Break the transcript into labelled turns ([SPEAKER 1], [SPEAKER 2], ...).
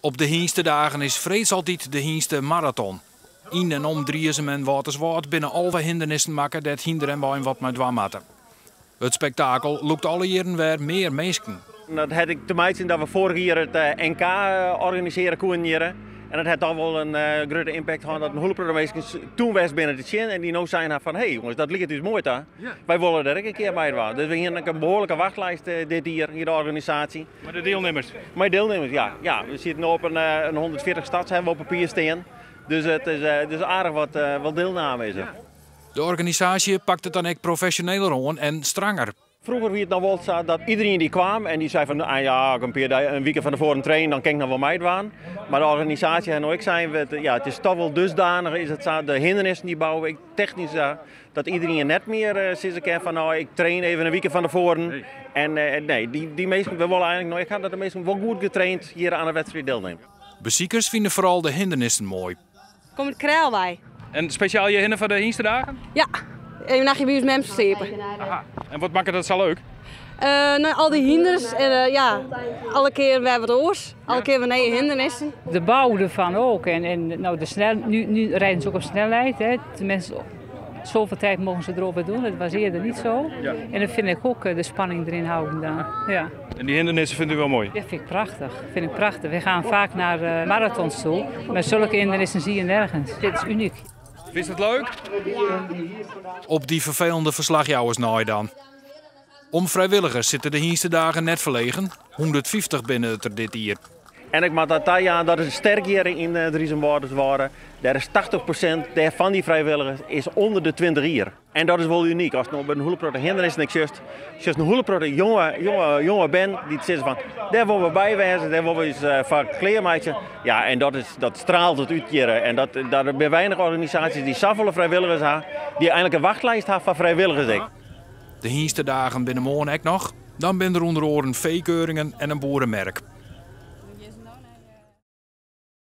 [SPEAKER 1] Op de hynstedagen is freeds altyd de hynste-maraton. Yn en om Driezum en Wâlterswâld binne 11 hindernissen makke dêr't hynder en wein wat mei dwaan moatte. It spektakel lûkt alle jierren wer mear minsken.
[SPEAKER 2] Dat hat ek te meitsjen dat we foarich jier it NK organisearje koenen hjir. En dat hat toch wol in grutte impact hân dat in hiele protte minsken toen west binne te sjen en dy no sein ha fan hé jonges, dat liket ús moai ta. Wy wolle dêr ek in kear meidwaan. Dus we hiene ek in behoarlike wachtlijst dit jier yn de organisaasje.
[SPEAKER 3] Mei de dielnimmers?
[SPEAKER 2] Mei dielnimmers, ja. Ja, we sitte no op in 140 starts hawwe we op papier stean. Dus it is dus aardich wat deelname is der.
[SPEAKER 1] De organisaasje pakt it dan ek profesjoneler oan en stranger.
[SPEAKER 2] Froeger wie it noch wol sa dat iderien dy't kaam en dy sei fan ah ja, ik in pear dagen, in wike fan tefoaren trainen, dan kin ik noch wol meidwaan. Mar de organisaasje hat no ek sein, ja, it is toch wol dusdanich is it sa, de hindernissen dy bouwe ek technysk sa, dat iderien net mear sizze kin fan nou, ik train even in wike fan tefoaren. En nee, dy minsken, we wolle eigenlik no ek ha dat de minsken wol goed getraind hjir oan de wedstriid dielnimme.
[SPEAKER 1] Besikers fine foaral de hindernissen moai.
[SPEAKER 4] Kom út Krel wei.
[SPEAKER 3] En spesjaal hjir hinne foar de hynstedagen?
[SPEAKER 4] Ja, even nachtje by ús mem sliepe.
[SPEAKER 3] Aha. En wat makket dat sa leuk?
[SPEAKER 4] No, al dy hynders en ja, alle kear wer wat oars. Alle kear wer nije hindernissen.
[SPEAKER 5] De bou ervan ook. En nou, de snel, nu rijden ze ook op snelheid. Hè. Tenminste, zoveel tijd mogen ze erover doen. Dat was eerder niet zo.
[SPEAKER 3] Ja.
[SPEAKER 5] En dat vind ik ook de spanning erin houden dan. Ja.
[SPEAKER 3] En dy hindernissen fynt u wol moai?
[SPEAKER 5] Ja, vind ik prachtig. Vind ik prachtig. We gaan vaak naar marathons toe, maar zulke hindernissen zie je nergens. Dit is uniek.
[SPEAKER 3] Fynst it leuk?
[SPEAKER 4] Ja.
[SPEAKER 1] Op dy ferfelende ferslachjouwers nei dan. Om frijwilligers sitte de hynstedagen net ferlegen. 150 binne it der dit jier.
[SPEAKER 2] En ik moat dat tajaan, dat is sterk hjir yn Driezum-Wâlterswâlde. Dêr is 80% dêrfan dy frijwilligers is ûnder de 20 jier. En dat is wol unyk. Ast no by in hiele protte hindernissen ek sjochst, sjochst in hiele protte jonge, jonge, jonge bern dy't sizze fan dêr wolle we by wêze, dêr wolle we ús foar klearmeitsje. Ja, en dat, is, dat straalt it út hjir. En dat, dat der binne weinich organisaasjes dy't safolle frijwilligers ha, dy't eigenlik in wachtlijst ha foar frijwilligers ek.
[SPEAKER 1] De hynstedagen binne moarn ek noch. Dan binne der ûnder oaren feekeuringen en in boeremerk.